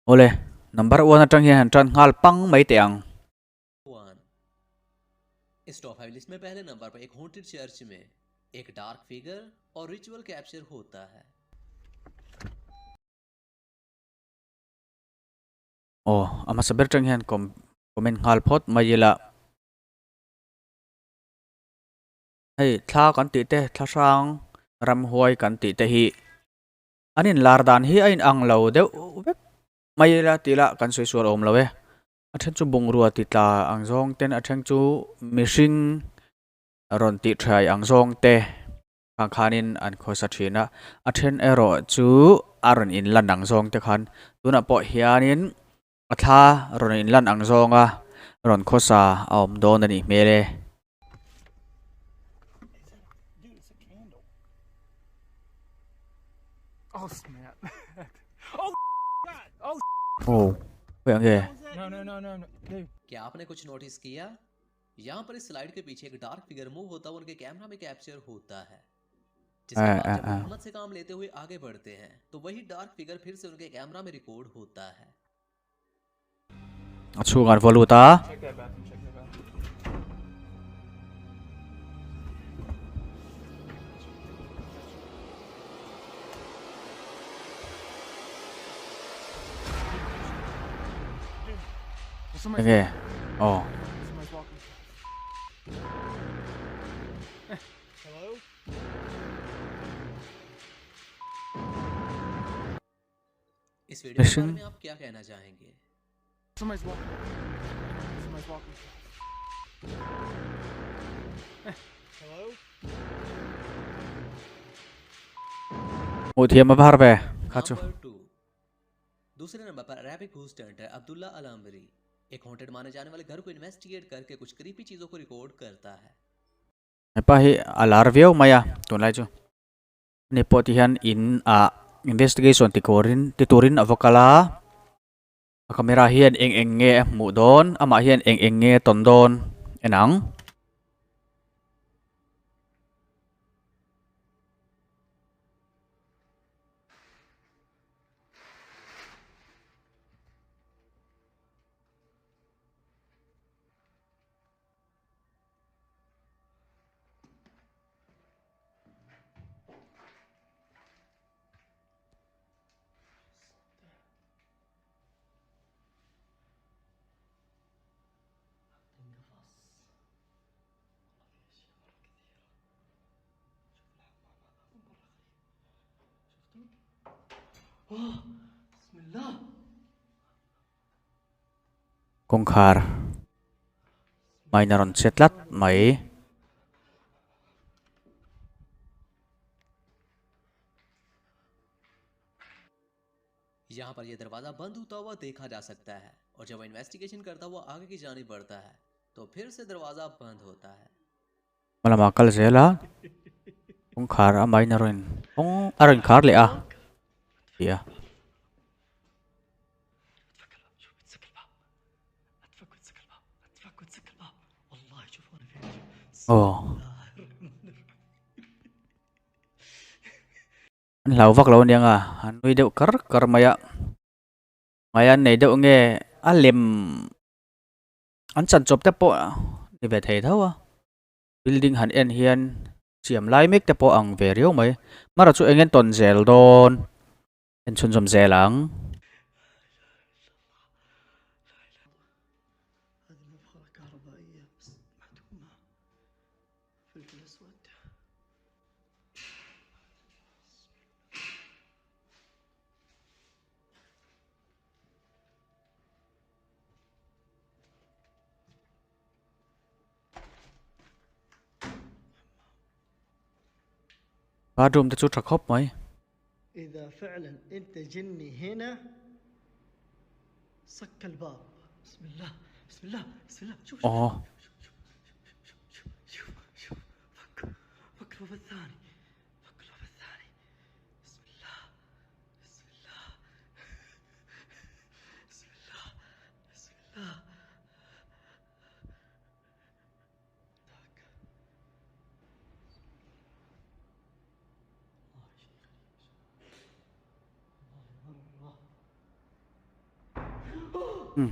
Awle, number one atang hian han tan nghal pang mai teh ang. इस top five list में पहले number पर एक haunted church में एक डार्क फिगर और रिचुअल कैप्चर होता है। Aw, a hmasa ber tang hian comment nghal phawt mai ila. Hei thla kan tih te, thla hrang ramhuai kan tih te hi an inlar dan hi a inang lo deuh vek mai ila tih lah kan sawi sual awm lo e. A then chu bungrua ti tla ang zawng ten, a then chu mihring rawn tih thai ang zawng te khang khanin an khawsa thin a. A then erawh chu a rawn inlan ang zawng te khan tunah pawh hianin a thla rawn inlan ang zawnga rawn khawsa a awm dawn a nih hmel e. Oh, khawi ang nge? क्या आपने कुछ notice किया? यहाँ पर इस slide के पीछे एक dark figure move होता हुआ उनके कैमरा में कैप्चर होता है, जिसके बाद जब वो हिम्मत से काम लेते हुए आगे बढ़ते हैं तो वही डार्क फिगर फिर से उनके कैमरा में रिकॉर्ड होता है। A chhungah an va lut a. Enge aw. Mihring. Hmuh thiam a va har ve kha chu. दूसरे नंबर पर अरेबिक घोस्ट हंटर अब्दुल्ला अलामरी एक हॉन्टेड माने जाने वाले घर को इन्वेस्टिगेट करके कुछ क्रीपी चीजों को रिकॉर्ड करता है। Hepa hi a lar viau mai a tunlai chu ani pawh ti hian in ah investigation ti turin ti turin a va kal a a camera hian eng eng nge a hmuh dawn amah hian eng eng nge a tawn dawn en ang. Kawngkhar hmain a rawn che tlat mai. यहाँ पर यह दरवाजा बंद होता हुआ देखा जा सकता है और जब इन्वेस्टिगेशन करता हुआ आगे की जानिब बढ़ता है तो फिर से दरवाजा बंद होता है। Hmalamah kal zel a, kawngkhar a hmain a rawn kawng a rawn khar leh a ti a. Aw. An hlau vak lo aniang a, an nui deuh kar kar mai a. Hmai an nei deuh nge a lem an chan chawp te pawh ni ve thei tho a. Building han en hian siam lai mek te pawh ang ve riau mai. Hmara chu eng en tawn zel dawn en chhunzawm zel ang. Bathroom te chu tha khawp mai. إذا فعلا أنت جني هنا صك الباب بسم الله بسم الله بسم الله شوف Aw. شوف شوف شوف شوف فك فك الباب الثاني فك الباب الثاني بسم الله بسم الله بسم الله بسم الله Umm.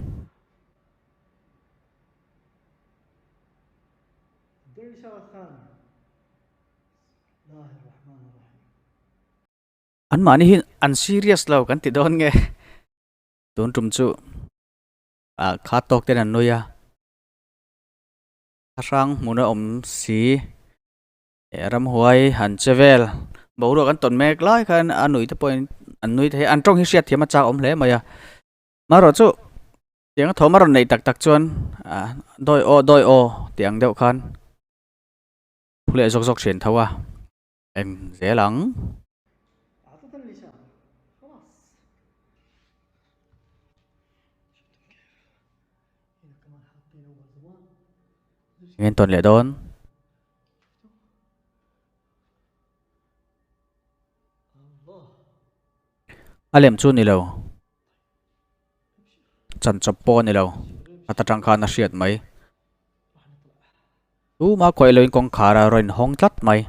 An mahni hi an serious lo kan ti dawn nge tun tum chu ah kha tawk ten an nui a thlahrang hmun a awm si eh ramhuai han che vel boruak an tawn mek lai khan a nui te pawhin an nui thei a an tawng hi hriat thiam a chak awm hle mai a marawh chu tiang a thawm a rawn neih tak tak chuan ah dawi aw dawi aw tih ang deuh khan phu leh zawk zawk thian tho a. Eng zel ang. Ngen tawn leh dawn. A lem chu ni lo. Chan chawp pawh a ni lo. A ta tang khan a hriat mai. Tuma khawih loin kawngkhar a rawn hawng tlat mai.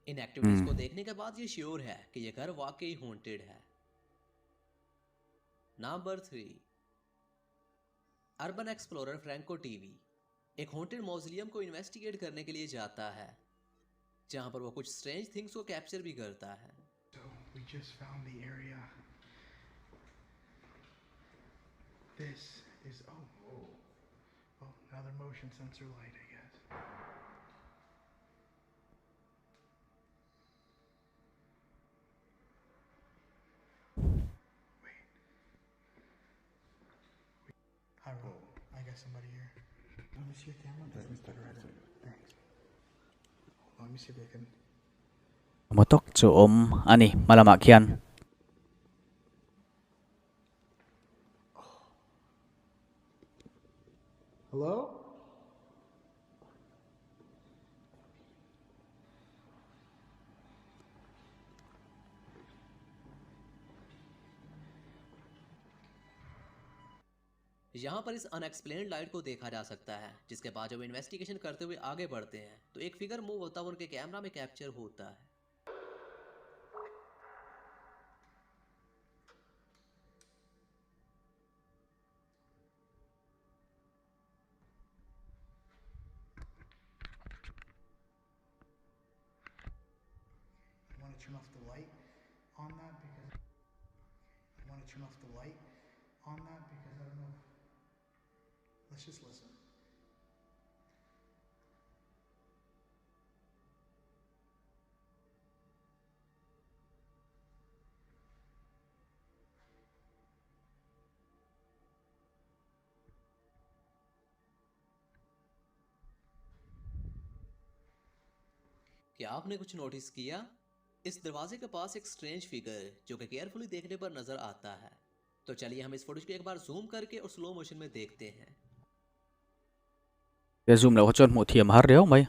In activities को देखने के बाद ये sure है कि ये घर वाकई हॉन्टेड है number three urban explorer Franco TV एक हॉन्टेड मॉजलियम को इन्वेस्टिगेट करने के लिए जाता है जहां पर वो कुछ स्ट्रेंज थिंग्स को कैप्चर भी करता है So we just found the area. This is oh, oh well another motion sensor light I guess. Wait. Hi Rob. I got somebody here. Let me see your camera. Thanks. Hold on, let me see if I can Maw tawk chu awm a ni hma lamah khian. Hello? यहाँ पर इस unexplained light को देखा जा सकता है जिसके बाद जब इन्वेस्टिगेशन करते हुए आगे बढ़ते हैं तो एक फिगर मूव होता हुआ उनके कैमरा में कैप्चर होता है I want to turn off the light on that because I want to turn off the light on that because I don't know. Let's just listen. क्या आपने कुछ notice किया इस दरवाजे के पास एक strange figure जो कि केयरफुली देखने पर नजर आता है तो चलिए हम इस फुटेज को एक बार जूम करके और स्लो मोशन में देखते हैं Te zoom loh kha chuan hmuh thiam har riau mai.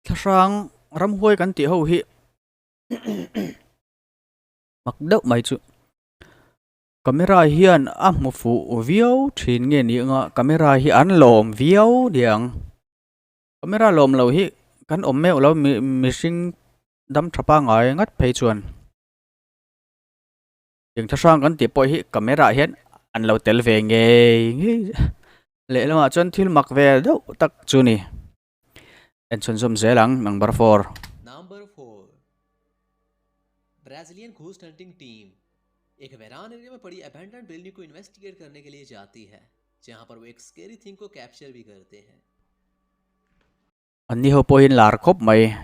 Thlahrang ramhuai kan tih ho hi mak deuh mai chu. Camera hian a hmu fuh viau thin nge ni anga camera hi an lawm viau niang. Camera lawm lo hi kan awm meuh lo mi mihring dam tha pangngai ngat phei chuan. Eng thlahrang kan tih pawh hi camera ah hian an lo tel ve ngei ngei lehlamah chuan thil mak ve deuh tak chu ni. En chhunzawm zel ang number four. Number four Brazilian ghost hunting team एक वीरान एरिया में पड़ी abandoned building को investigate करने के लिए जाती है जहां पर वो एक स्केरी थिंग को कैप्चर भी करते हैं An ni ho pawhin lar khawp mai.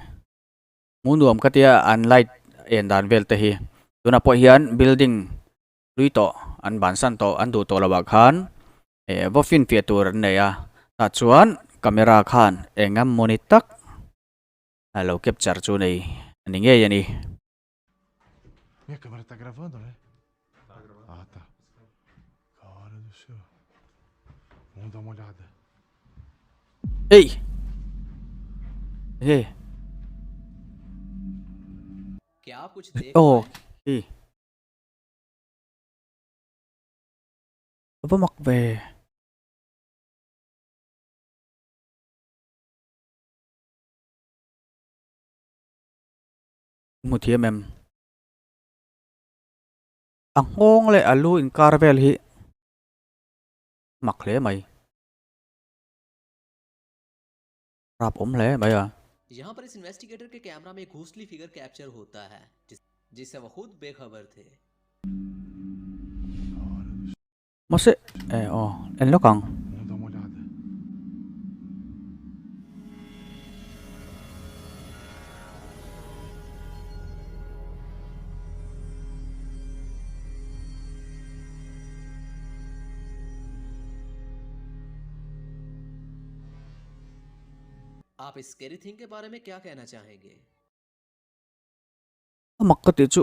Hmuh nuam ka tia an light en dan vel te hi. Tunah pawh hian building hlui tawh an bansan tawh an duh tawh lovah khan eh va finfiah tur an nei a. Tah chuan camera khan eng emaw ni tak a lo capture chu nei a ni ngei a ni. Minha câmera tá gravando, né? Tá gravando. Ah, tá. Cara do céu. Vamos dar uma olhada. Ei! Enge? क्या आप कुछ देख Aw पाए hi. A va mak ve. Hmu thiam em? A nghawng leh a lu inkar vel hi mak hle mai. Rap awm hle mai a. यहां पर इस investigator के camera में घोस्टली figure capture होता है जिससे वो खुद बेखबर थे Mahse e aw en lawk ang. आप इस स्कैरी थिंग के बारे में क्या कहना चाहेंगे A mak ka tih chu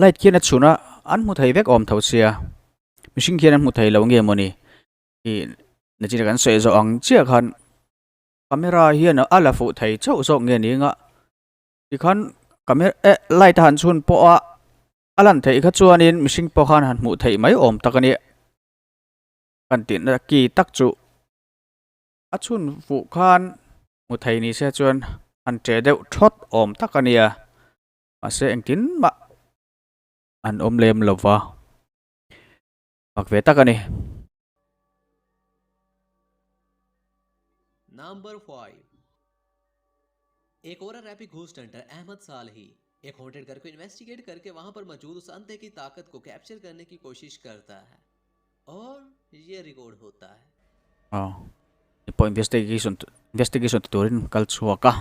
light khian a chhun a an hmu thei vek awm tho sia mihring khian an hmu thei lo nge mawni ih nachina kan sawi zawh ang chiah khan camera hian a la fuh thei chauh zawk nge ni anga tikhan camera eh light a han chhun pawh a a lan theih kha chuanin mihring pawh khan han hmuh theih mai awm tak a nia kan tihna ki tak chu a chhun fuh khan hmu thei ni se chuan han che deuh thawt awm tak a nia. Mahse engtin mah an awm lem lo va, fak ve tak a ni. Number 5 एक और rapid ghost Hunter Ahmad सालही एक haunted घर को investigate करके वहां पर मौजूद उस अंधे की ताकत को कैप्चर करने की कोशिश करता है और ये रिकॉर्ड होता है Aw, ni pawh investigation investigation ti turin kal chhuak a.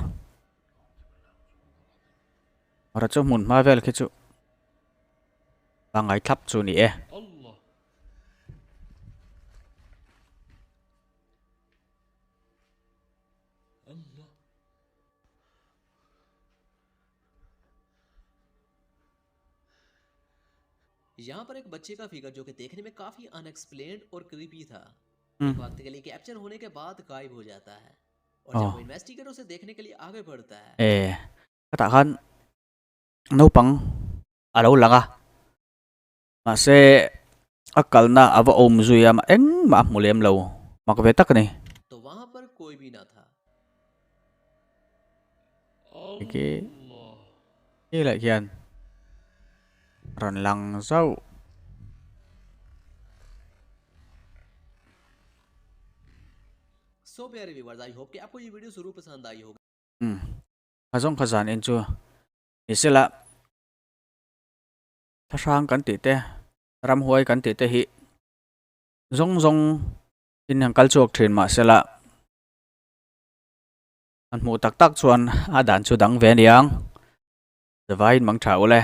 Mara chu hmun hma vel khi chu pangngai thlap chu ni e. यहाँ पर एक बच्चे का फिगर जो कि देखने में काफी अनएक्सप्लेन्ड और क्रीपी था एक वक्त के लिए कैप्चर होने के बाद गायब हो जाता है और जब वो इन्वेस्टिगेटर उसे देखने के लिए आगे बढ़ता है E ka tah khan naupang a lo lang a mahse a kalna a va awm zui a engmah a hmu lem lo mak ve tak a ni. तो वहां पर कोई भी ना था Khi khi leh khian rawn lang zauh. सो प्यारे viewers I hope कि आपको ये वीडियो जरूर पसंद आई होगी Umm kha zawng kha zan en chu ni sela thlahrang kan tih te ramhuai kan tih te hi zawng zawng in han kal chhuak thin mah sela an hmuh tak tak chuan a dan chu dang ve aniang zavaiin mang tha ule.